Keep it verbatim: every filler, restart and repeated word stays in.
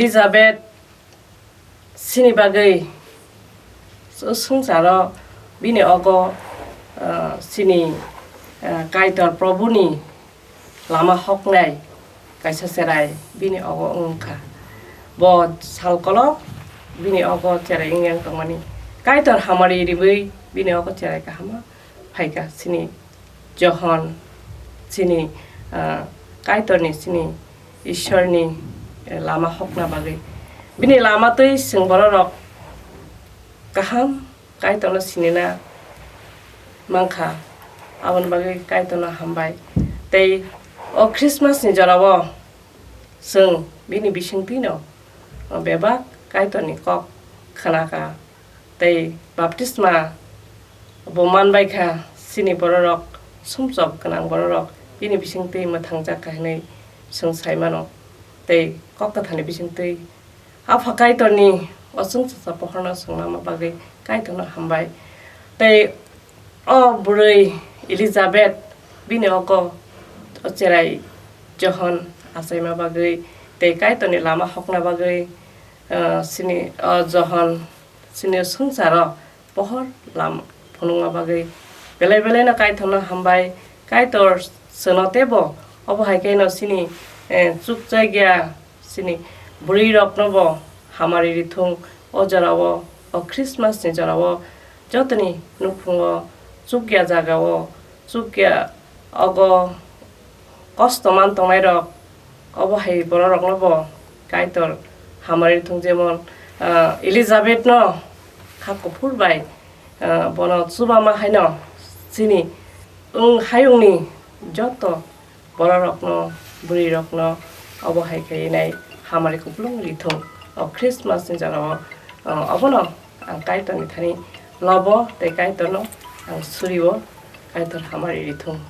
Elizabeth chini bagwi swngcharo bini ogo, ah, chini, ah, Kaitor Probuni lama hoknai kaisa cherai bini ogo wngkha. Bo sal kolok bini ogo cherai wngya tongmani. Kaitor hamari riwi bini ogo cherai kahama phaikha chini Johon, chini, ah, Kaitorni, chini Ishwarni, eh, lama hokna bagwi. Bini lama twi chwng bororok kaham Kaitorno sinina mankha, aboni bagwi Kaitorno hambai. Tei o Christmasni jorao chwng bini bisingtwino bebak Kaitorni kok khnakha. Tei baptisma bo manbaikha, chini bororok, sumsok gwnang bororok bini bisingtwi mwthangjak kha hwnwi chwng sai mano. Tei kok kwtharni bisingtwi Apha Kaitorni o chwngsacha pohorno swngnama bagwi Kaitorno hambai. Tei o bwrwi Elizabeth bini ogo o cherai Johon achaima bagwi tei Kaitorni lama hokna bagwi, ah, chini o Johon chini swngcharo pohor lam phunukma bagwi belai belaino Kaitorno hambai. Kaitor chwngno teibo obo hai khe no chini, eh, chukjakya chini bwrwirokno bo hamari rithung. O jorao, o Christmas ni jorao jotoni nukhungo chukya jagao chukya ogo kosto man tongnairok, obo hai bororokno bo Kaitor hamari thung, jemon, ah, Elizabeth no kha kuphur bai, ah, bono chubama haino chini wng hayungni joto bororokno, bwrwirokno obo hai khe nai hamari kupulung rithung. O Christmas ni jorao, ah, obono ang Kaitorni thani lobo tei Kaitorno ang surio, Kaitor hamari rithung.